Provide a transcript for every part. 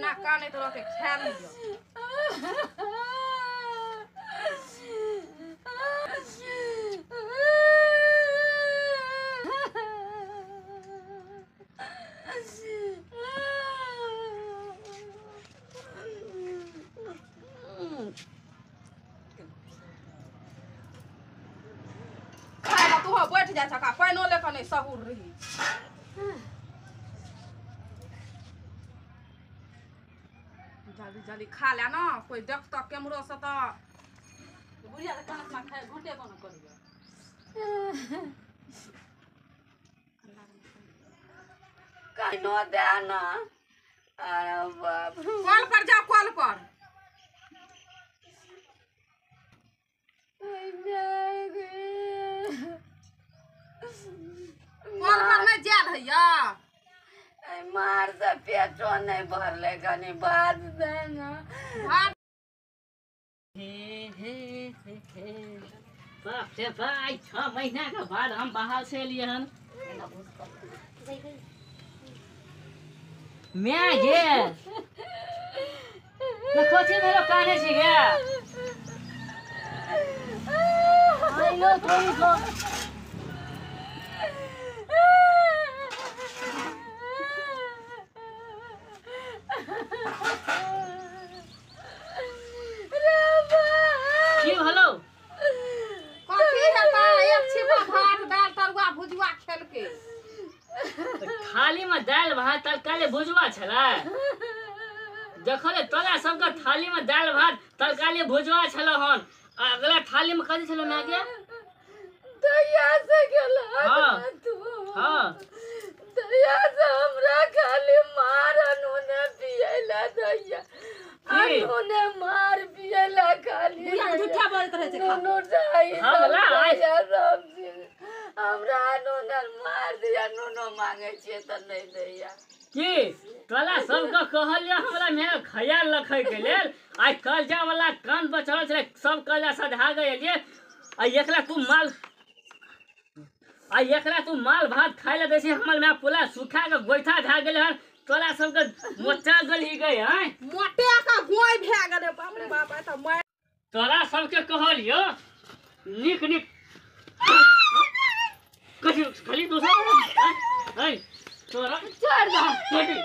एना कानैत रहतै खा लिअ। खाय ला तू बैठ जा छका, पानिओ ले कऽ नहि सहूर रही। जल्दी जल्दी खा ले ना, कोई देखतऽ केम्हरो से तऽ बुढ़िया के खाना खाय घुटे बन करियो। कनो दे ना। अरे बाप, कल पर जाओ, कल पर। कल पर नहीं जायल हैया। मार से पेटो नहीं भरले, कनी बात दे ना। हे हे हे हे, बाप रे बाप, 6 महीना के बाद हम बाहर से एलियै हन। मैं गे कथी भेलो काने छी गे? आइलो थोड़ी को की भेलो? कथी हेतै, एक छिपा भात दाल तरुआ भुजुआ खेलकै। थाली में दालि भात तरकारी भुजुआ छलै। देखले तोरा सबके थाली में दालि भात तरकारी भुजुआ छलै हन। अगला थाली में कथी छलै माय गे? दया से गेल। हाँ। हाँ, दया से हमरा खाली मार अनूने पियला दैया, अनूने मार पियला खाली। बुढ़िया झूठा बोलैत रहै छै। नुनू चाही हमरा हमरा अनूने मार दिया, नुनो मांगे छियै तऽ नहि दैया। की तोरा सबके कहलियै हमरा माय ख्याल रखै के लेल। आइ कर्जा वाला कान पर चढ़ल छलै, सब कर्जा सधा गेलियै। आ एकरा तू माल, आ एकरा तू माल भात खाय लए दै छी। हमर माय पूरा सुखा के गोइठा भए गेलै हन। तोरा सबके मोटा गेलही गई हैं, मोटे का गोइ भए गेलै। बाप रे बाप, आइ तऽ मारि। तोरा सबके कहलियो नीक नीक कथी खाली दोसर है तोरा। छोड़ दे,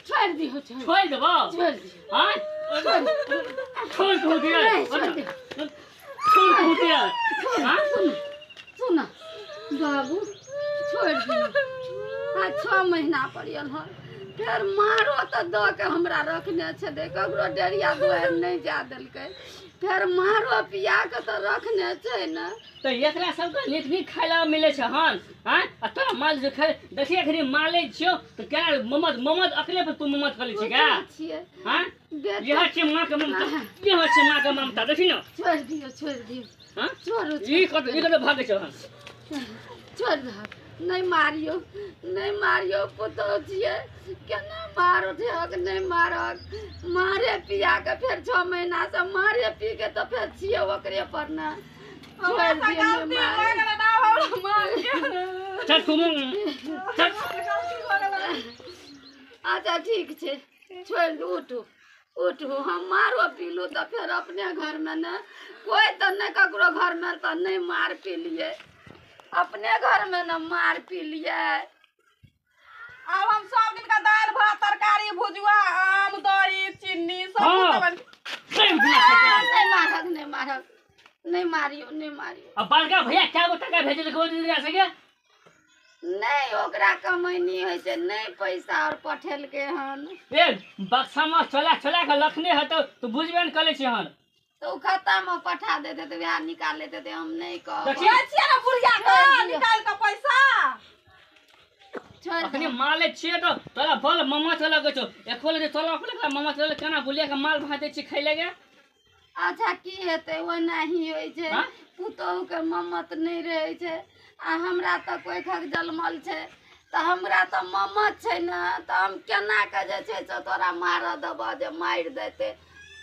छोड़ दियो, छोड़ देबो, छोड़ दियो। हाँ, छोड़ दो दिया, छोड़ दो दिया। हाँ सुन बाबू, छोड़ दियो। आ 6 महीना पर आयल हन, फेर मारो तऽ दऽ के हमरा रखने छलै, ककरो डेरिया दुआरि नहि जा देलकै। फेर मारो पिया के तऽ रखने छै ने। तऽ एकरा सबके नीक नीक खाय लए मिलै छै हन। हाँ, आ तोरा माल जे खाय देखिए, एखनी मालै छियौ तऽ केना ममद ममद अकले पर तू ममद करै छी गे? छियै। हाँ, इएह छियै माँ के ममता, इएह छियै माँ के ममता। देखी ने, छोड़ दियौ, छोड़ दियौ। हाँ, छोड़ू, ई कत ई कत भागै छौ हन? छोड़ दे, नहीं मारियो, नहीं मारियो, पुतोह छियै, केना मारो ठेक, नहीं मारक। मारे पिया के फेर 6 महीना से मारे पी के तऽ फेर छियै ओकरे पर ने। छोड़ दियौ, नहीं मार। चल तू चल। अच्छा ठीक छै, छोड़ दू, उठू उठू। हम मारो पीलू तऽ फेर अपने घरमे ने कोइ तऽ नहि, ककरो घरमे तऽ नहि मार पीलियै, अपने घरमे ने मार पीलियै। आब हम सब दिन का दालि भात तरकारी भुजुआ आम दही चीनी सब हाँ। कुछ। नहीं मारक, नहीं मारक, नहीं मारियो, नहीं मारियो। अब बड़का भैया क्या गो टका भेजल को जा सके? नहीं, ओकरा कमैनी होइ छै, नहीं पैसा और पठेलकै हन। ए बक्सा में चला चला के लखने हतो तो बुझबे न करै छी हन। तऽ ओ खाता में पठा देते तऽ वएह निकाल लेते, तऽ हम नहीं कहब। देखिए जाइ छियै ने बुढ़िया के निकाल के पैसा। छोड़ अखनी माले छियै तऽ तोरा बल ममा चला लगै छौ। एको जे चला अपने ममा चला केना बुलिया के माल भात दै छी खाय लगे? अच्छा की हेतै, ओनाही होइ छै। हाँ? पुतोहु के ममत नहि रहै छै, आ हमरा तऽ कोइ खक जलमल छै तऽ हमरा तऽ ममत छै ने, तऽ हम केना के जे छै से तोरा मारऽ देबऽ जे मारि देतै,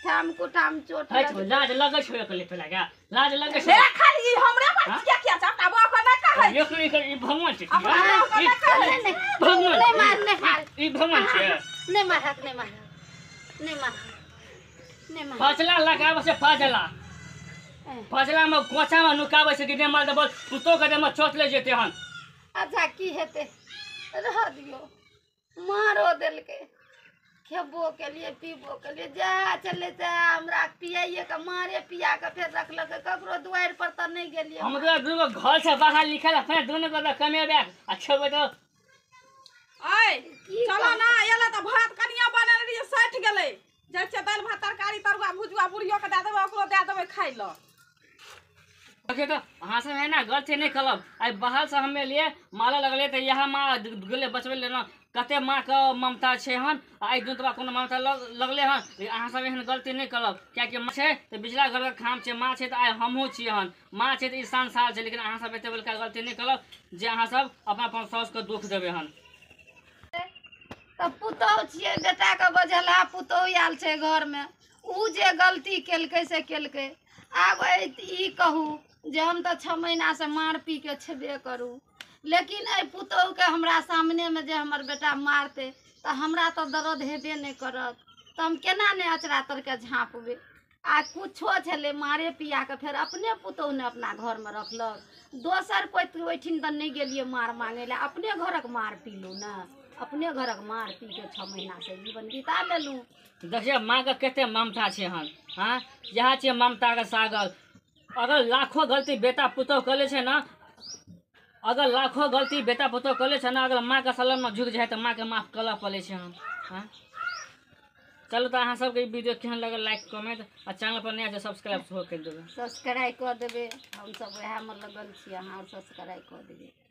ठाम कुठाम चोट है लगतै। लाज लगै छौ एकले तोरा गे, लाज लगै छौ। हे खाली ई हमरे पर हाँ? किया किया छै? अपना बाप के नहि कहै। एक ई भगवान छै। अपना बाप के नहि कहै। नहि, भगवान नहि मार, नहि मार, ई भगवान छै। नहि मारक, नहि मारक। नहि मार, नहि मार। फजला लगाबै छै, फजला फजला में कोचा में नुकाबै छै कि नहि मार देबो पुतो के देह में चोट लागि जेतै हन। अच्छा की हेतै, रह दियौ। मारो देलकै, खेबो केलियै पीबो केलियै, जा चले जा हमरा पियाइए के मारे पिया के फेर रखलकै। ककरो दुआरि पर तऽ नहि गेलियै। हम तो दुनू घर से बाहर निकल अपने दुनू के कमेबै आ खेबै तऽ। ऐ चलो ना, एला तऽ भात कनिया बनल रहियै सठि गेलै। जाइ छियै दालि भात तरकारी तरुआ भुजुआ बुढ़ियो के दए देबै, ओकरो दए देबै खाइ लए। देखियौ तऽ अहाँ सब एना गलती नहि करब। आइ बाहर से हमे लिए माला लगलै तऽ इएह माँ गेलै बचबै ले ने, कते माँके ममता छै हन, आइ दुनू तोरा कोनो ममता लगलै हन। लेकिन अहाँ सब एहन गलती नहि करब, कियाकि माँ छै तऽ बिचला घरके खाम छै, माँ छै तऽ आइ हमहूँ छियै हन, माँ छै तऽ ई संसार छै। लेकिन अहाँ सब एते बड़का गलती नहि करब जे अहाँ सब अपना अपन साउसके दुःख देबै हन। तऽ पुतहु छियै, बेटाके बझलहा पुतहु आयल छै घरमे, उ जे गलती केलकै से केलकै। आब ई कहू जे हम तऽ 6 महीनासँ मार पी के छेबे करू, लेकिन एहि पुतहुके हमरा सामनेमे जे हमर बेटा मारतै तऽ हमरा तऽ दर्द हेबे नहि करत, तऽ हम केना नहि अचरा तरके झाँपबै। आ कुछो छलै मारे पियाके फेर अपने पुतहु ने अपना घरमे रखलक, दोसर कोइ ओहिठिन तऽ नहि गेलियै मार मांगै लए, अपने घरक मार पीलहुँ ने, अपने घरक मार पी के 6 महीनासँ जीवन बिता लेलहुँ। देखियौ माँके कते ममता छै हन। हाँ इएह छियै ममताके सागर। अगर लाखों गलती बेटा पुतोह कऽ लै छै ने, अगर लाखों गलती बेटा पुतोह कऽ लै छै ने, अगर माँके शरणमे झुकि जाइ तऽ माँके माफ करऽ पड़ै छै हन। हाँ चलू तऽ अहाँ सबके ई वीडियो केहन लगल लाइक कमेंट आ चैनल पर नया छै सब्सक्राइब सेहो करि देबै। सब्सक्राइब कऽ देबै, हमसब उएहमे लगल छी, अहाँ सब्सक्राइब कऽ देबै।